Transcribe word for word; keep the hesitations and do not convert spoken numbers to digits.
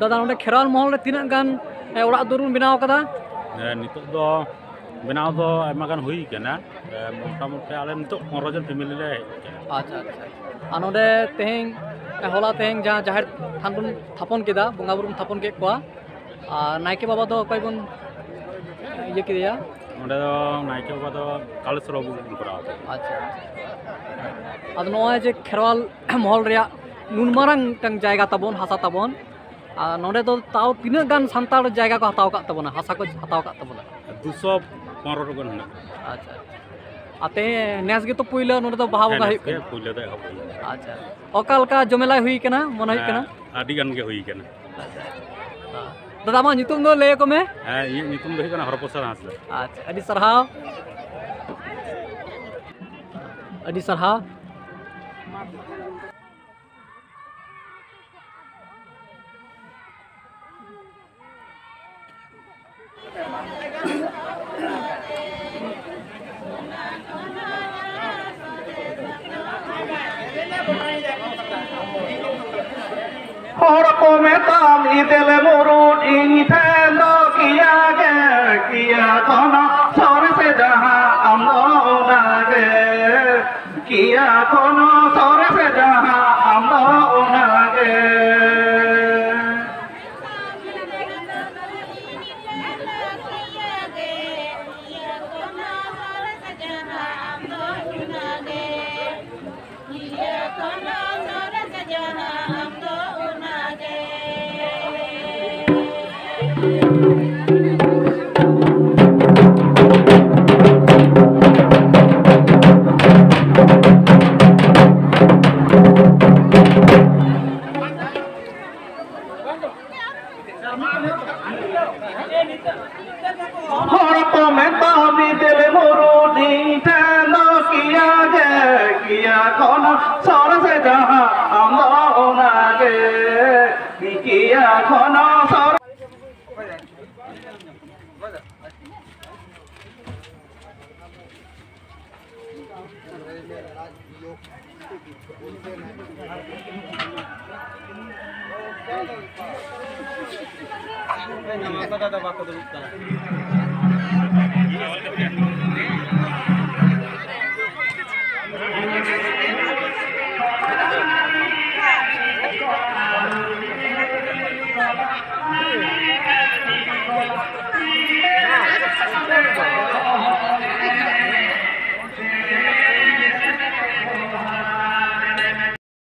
ᱫᱟᱫᱟ, ᱱᱚᱰᱮ ᱠᱷᱮᱨᱣᱟᱞ ᱢᱚᱦᱚᱞ ᱨᱮ ᱛᱤᱱᱟᱹᱜ ᱜᱟᱱ, ᱮ, ᱚᱲᱟᱜ ᱫᱩᱣᱟᱹᱨ ᱵᱚᱱ ᱵᱮᱱᱟᱣ ᱠᱟᱫᱟ? ᱦᱮᱸ, ᱱᱤᱛᱚᱜ ᱫᱚ ᱵᱮᱱᱟᱣ ᱫᱚ ᱟᱭᱢᱟ ᱜᱟᱱ ᱦᱩᱭ ᱠᱟᱱᱟ᱾ ᱮ, ᱢᱚᱴᱟᱢᱩᱴᱤ ᱟᱞᱮ ᱱᱤᱛᱚᱜ ᱯᱚᱱᱨᱚ ᱡᱚᱱ ᱯᱷᱮᱢᱮᱞᱤ ᱞᱮ ᱦᱮᱡ ᱠᱟᱱᱟ᱾ ᱟᱪᱪᱷᱟ, ᱟᱪᱪᱷᱟ᱾ ᱟᱨ ᱱᱚᱰᱮ ᱛᱮᱦᱮᱧ, ᱮ, ᱦᱚᱞᱟ ᱛᱮᱦᱮᱧ ᱡᱟᱦᱟᱸ ᱡᱟᱦᱮᱨ ᱛᱷᱟᱱ ᱵᱚᱱ ᱛᱷᱟᱯᱚᱱ ᱠᱮᱫᱟ, ᱵᱚᱸᱜᱟ ᱵᱩᱨᱩ ᱵᱚᱱ ᱛᱷᱟᱯᱚᱱ ᱠᱮᱫ ᱠᱚᱣᱟ, ᱟᱨ ᱱᱟᱭᱠᱮ ᱵᱟᱵᱟ ᱫᱚ ᱚᱠᱚᱭ ᱵᱚᱱ ᱤᱭᱟᱹ ᱠᱮᱫᱮᱭᱟ? ᱚᱸᱰᱮ ᱫᱚ ᱱᱟᱭᱠᱮ ᱵᱟᱵᱟ ᱫᱚ ᱠᱟᱞᱮᱥᱚᱨ ᱵᱟᱹᱵᱩ ᱵᱚᱱ ᱠᱚᱨᱟᱣ ᱠᱮᱫᱟ᱾ ᱟᱪᱪᱷᱟ, ᱟᱪᱪᱷᱟ᱾ ᱟᱫᱚ ᱱᱚᱜᱼᱚᱭ ᱡᱮ ᱠᱷᱮᱨᱣᱟᱞ ᱢᱚᱦᱚᱞ ᱨᱮᱭᱟᱜ ᱱᱩᱱ ᱢᱟᱨᱟᱝ ᱢᱤᱫᱴᱟᱝ ᱡᱟᱭᱜᱟ ᱛᱟᱵᱚᱱ, ᱦᱟᱥᱟ ᱛᱟᱵᱚᱱ, ᱟᱨ ᱱᱚᱰᱮ ᱫᱚ ᱛᱟᱣ ᱛᱤᱱᱟᱹᱜ ᱜᱟᱱ ᱥᱟᱱᱛᱟᱲ ᱡᱟᱭᱜᱟ ᱠᱚ ᱦᱟᱛᱟᱣ ᱟᱠᱟᱫ ᱛᱟᱵᱚᱱᱟ, ᱦᱟᱥᱟ ᱠᱚ ᱦᱟᱛᱟᱣ ᱟᱠᱟᱫ ᱛᱟᱵᱚᱱᱟ? ᱫᱩᱥᱚ ᱯᱚᱱᱨᱚ ᱜᱟᱱ ᱦᱮᱱᱟᱜ ᱠᱚᱣᱟ᱾ ᱟᱪᱪᱷᱟ, ᱟᱪᱪᱷᱟ᱾ ᱟᱨ ᱛᱮ ᱱᱮᱥ ᱜᱮᱛᱚ ᱯᱩᱭᱞᱟᱹ ᱱᱚᱰᱮ ᱫᱚ ᱵᱟᱦᱟ ᱦᱮᱸ, ᱵᱚᱸᱜᱟ ᱱᱮᱥ ᱦᱩᱭᱩᱜ ᱜᱮ ᱠᱟᱱᱟ᱾ ᱯᱩᱭᱞᱟᱹ ᱫᱚ ᱮᱦᱚᱵ ᱦᱩᱭ ᱠᱟᱱᱟ᱾ ᱟᱪᱪᱷᱟ, ᱚᱠᱟ ᱞᱮᱠᱟ ᱡᱚᱢᱮᱞᱟᱭ ᱦᱩᱭ ᱠᱟᱱᱟ ᱢᱚᱱᱮ ᱦᱩᱭᱩᱜ ᱠᱟᱱᱟ? ᱦᱮᱸ, ᱟᱹᱰᱤ ᱜᱟᱱ ᱜᱮ ᱦᱩᱭ ᱠᱟᱱᱟ᱾ ᱟᱪᱪᱷᱟ᱾ ᱦᱮᱸ᱾ ᱫᱟᱫᱟ, ᱟᱢᱟᱜ ᱧᱩᱛᱩᱢ ᱫᱚ ᱞᱟᱹᱭ ᱟᱠᱚ ᱢᱮ᱾ ᱦᱮᱸ, ᱤᱧᱟᱹᱜ ᱧᱩᱛᱩᱢ ᱫᱚ ᱦᱩᱭᱩᱜ ᱠᱟᱱᱟ ᱦᱚᱨᱯᱨᱚᱥᱟᱫᱽ ᱦᱟᱸᱥᱫᱟ᱾ ᱟᱪᱪᱷᱟ, ᱟᱹᱰᱤ ᱥᱟᱨᱦᱟᱣ᱾ ᱟᱹᱰᱤ ᱥᱟᱨᱦᱟᱣ᱾ ᱦᱚᱲ ᱠᱚ ᱢᱮᱛᱟᱢ ᱤᱫᱮᱞ ᱢᱩᱨᱩᱫ, ᱤᱧ ᱴᱷᱮᱱ ᱫᱚ ᱠᱤᱭᱟ ᱜᱮ, ᱠᱤᱭᱟ ᱠᱷᱚᱱ ᱥᱚᱨᱮᱥ ᱡᱟᱦᱟᱸ ᱟᱢ ᱫᱚ ᱚᱱᱟ ᱜᱮ, ᱠᱤᱭᱟ ᱠᱷᱚᱱ ᱥᱚᱨᱮᱥ ᱡᱟᱦᱟᱸ ᱟᱢ ᱫᱚ ᱚᱱᱟ ᱜᱮ᱾ ᱦᱚᱲ ᱠᱚ ᱢᱮᱛᱟ ᱵᱤᱫᱟᱹᱞ ᱢᱩᱨᱩᱫᱤ ᱴᱷᱮᱱ ᱫᱚ ᱠᱤᱭᱟ ᱜᱮ, ᱠᱤᱭᱟ ᱠᱷᱚᱱ ᱥᱚᱨᱮᱥ ᱡᱟᱦᱟᱸ ᱟᱢ ᱫᱚ ᱚᱱᱟ ᱜᱮ, ᱠᱤᱭᱟ ᱠᱷᱚᱱ ᱥᱚᱨᱮᱥ᱾ ᱱᱚᱣᱟ ᱠᱚᱫᱚ ᱟᱫᱚ ᱵᱟᱠᱚ ᱫᱩᱲᱩᱵ ᱠᱟᱱᱟ᱾